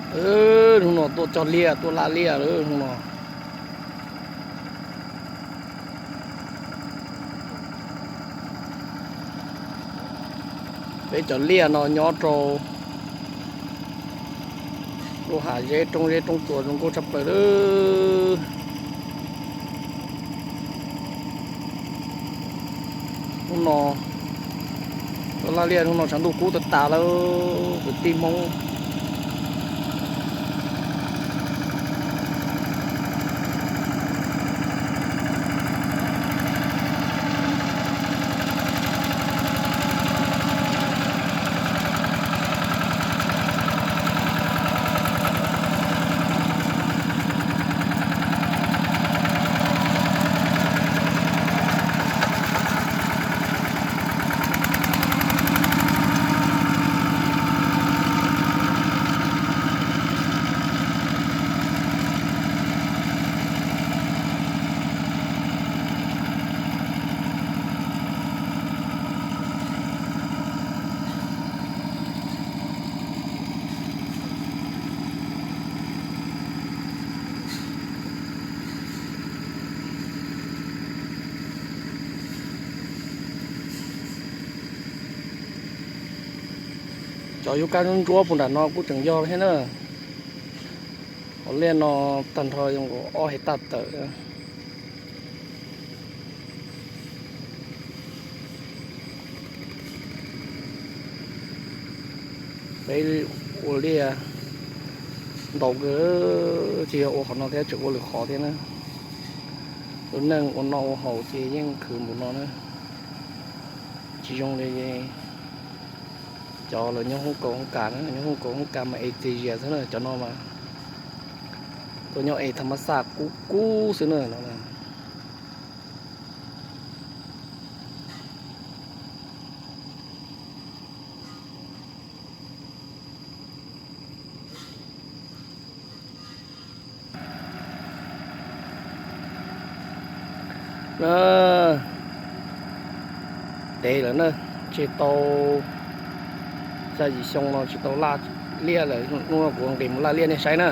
Hnub no tuaj cog liaj tuaj laj liaj lawm hnub no. Peb cov liaj no nyob rau lub hav zeb roob zeb roob tsuas zoo nkauj tshaj plaws lawm. Hnub no tuaj laj liaj hnub no tshav ntuj kub tag tas lawm kwv tij Hmoob. Cov yub kab ntsuab puag nram no kuj tseem yog thiab na. Hauv liaj no tag nrho zoo nkaus ob hais taj tawm. Peb ua liaj ntau kawg, tsis yog ua qhov no thiab, tseem ua lwm qhov thiab na. Lub neej ua noj ua haus ces yeej khwv npaum no na. Tsis zoo li cov lawv nyob Hmoob Kaus Hmoob Kas na, nyob Hmoob Kaus Hmoob Kas mas es txias zias xwb na, cov no mas tuaj nyob es tham mas xaj kub kub xwb na no. Ntev lawm na, tsis tau xya yim xyoo no tsis tau laj liaj lawm, hnub no kuv nqis mus laj liaj nej saib na.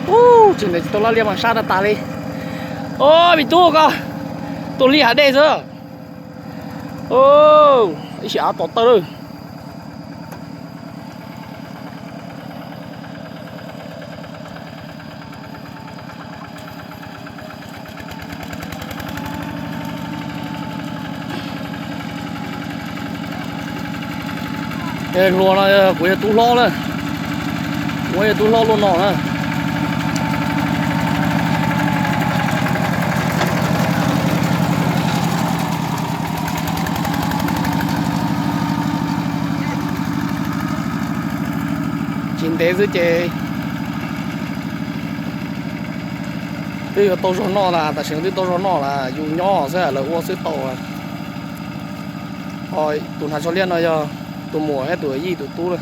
Ub, tsis ntev tsis tau laj liaj mas sab tag tas li. Ub, me tub koj tuaj liaj hav dej xwb. Ub, ib sij av tom tawj lawm. Hluas no kuv yog tub hlob na, kuv yog tub hlob luaj no na. Tsis ntev xwb ces Twb yuav tau zog noj las, tam sim no twb tau zog noj las, yus nyob xwb lawv ua xwb tau. Ho tus hnav tsho liab no yog tus muam thiab tus yij tus tub na.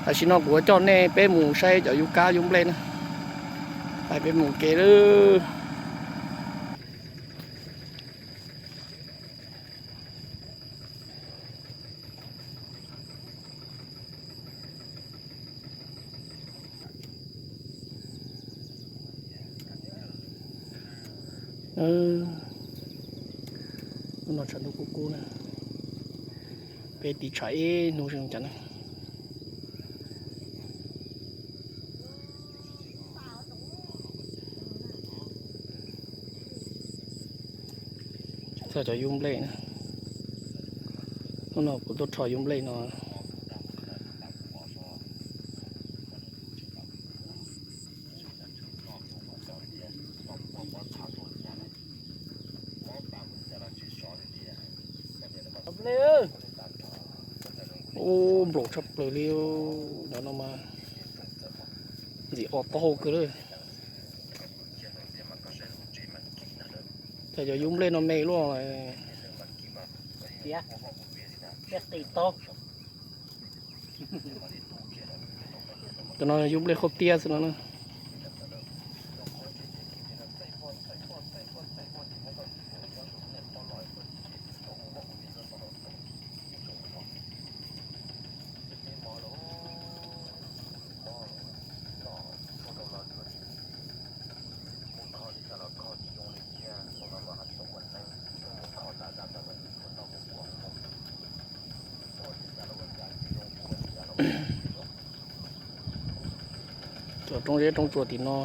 Tam sim no kuv yuav coj nej peb mus saib cov yub kab yub nplej na. Peb mus kev lawm. Hnub no tshav ntuj kub kub na, peb tiv tshav ib hnub zoo cas na. Txog cov yub nplej na, hnub no kuv tuaj rho yub nplej no. Ub, nplaum tshaj plaws li, no no mas ntxim os taub hau kawg li. Cas cov yub nplej no me luaj. Cov no yub nplej qhaub tiab xwb no na. Cov roob zeb roob tsuas tim no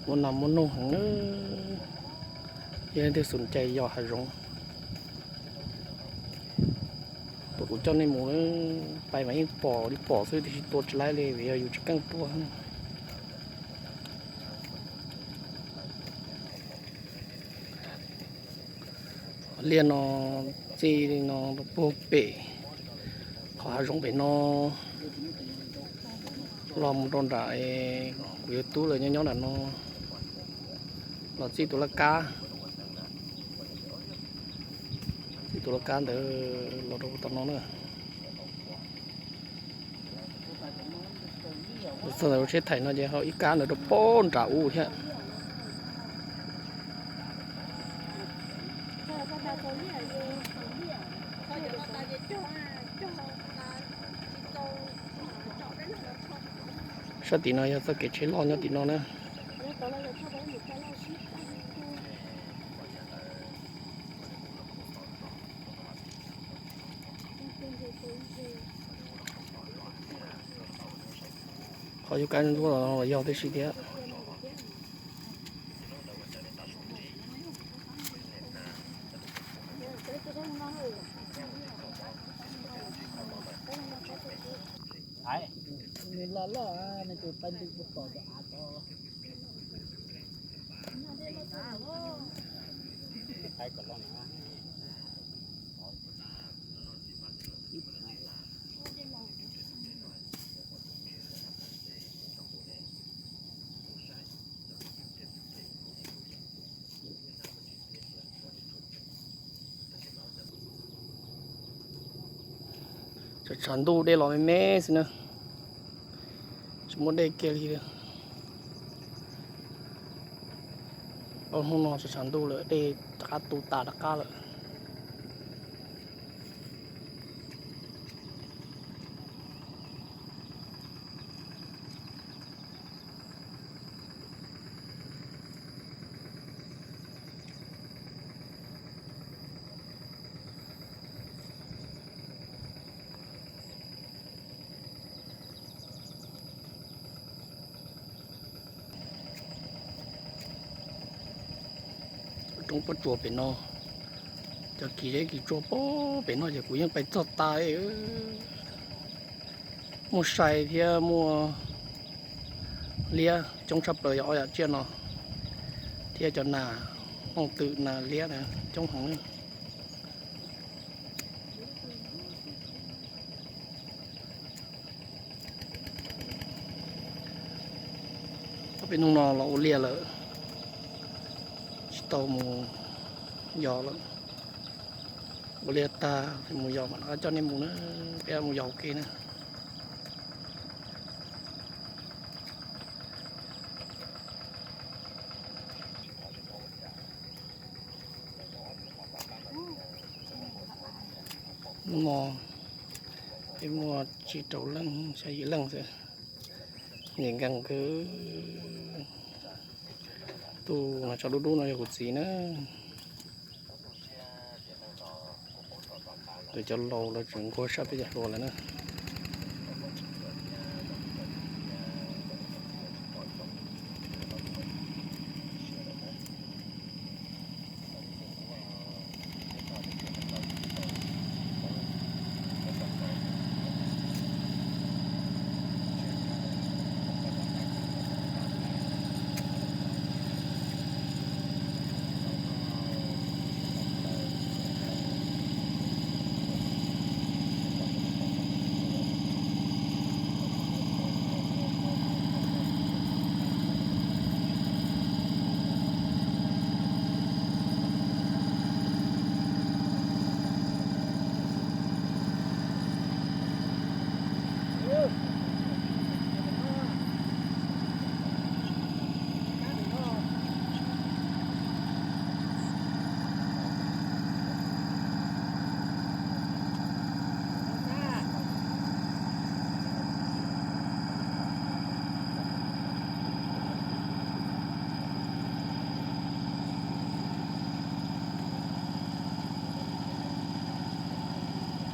muaj nas muaj noog heev. Yog leej twg xum cai yos hav zoov, tuaj kuv coj nej mus, pais mas yeej pom li pom xwb tiam sis tua tsis laib li vim yog yus tsis keej tuaj. Liaj no txij no puag pem qhov hav zoov pem no los mus rau nram kuv yawg tub lawv nyob nyob nram no, los txij tus laj kab, txij tus laj kab ntawd los rau tom no na. Txog ntawm lub tsheb thaim no ces ho ib kab ntawd rau pem nram ub thiab. Sab tim no yog txoj kev tsheb loj nyob tim no na. Qhov yub kab ntsuab los yog tib si thiab. Nws loj loj, nws tus taw ntws puag tom cov av tod. Tshav ntuj dej los me me xwb na, tsis muaj dej kiag li. Ob hnub no tshav ntuj lawm dej rov qab tu tas rov qab lawm. Roob pob tsuas pem no, cov kis zeb kis tsua pob pem no ces kuv yeej pais txog tas. Muaj sai thiab muaj liab coob tshaj plaws yog ob yam tsiaj no thiab cov nas. Moo twm nas liab na, coob heev. Ob peb hnub no los ua liaj lawm, tsis tau mus yos lawm. Ua liaj tag mus yos mam rov qab coj nej mus na, peb mus yos ua ke na. Hnub no peb muaj tsib rau leej xya yim leej xwb, nyiam nkees kawg. Tus no tso dub dub no yog kuv txiv na. Lawv cov laus lawv tseem nquag sab peb cov hluas lawm na.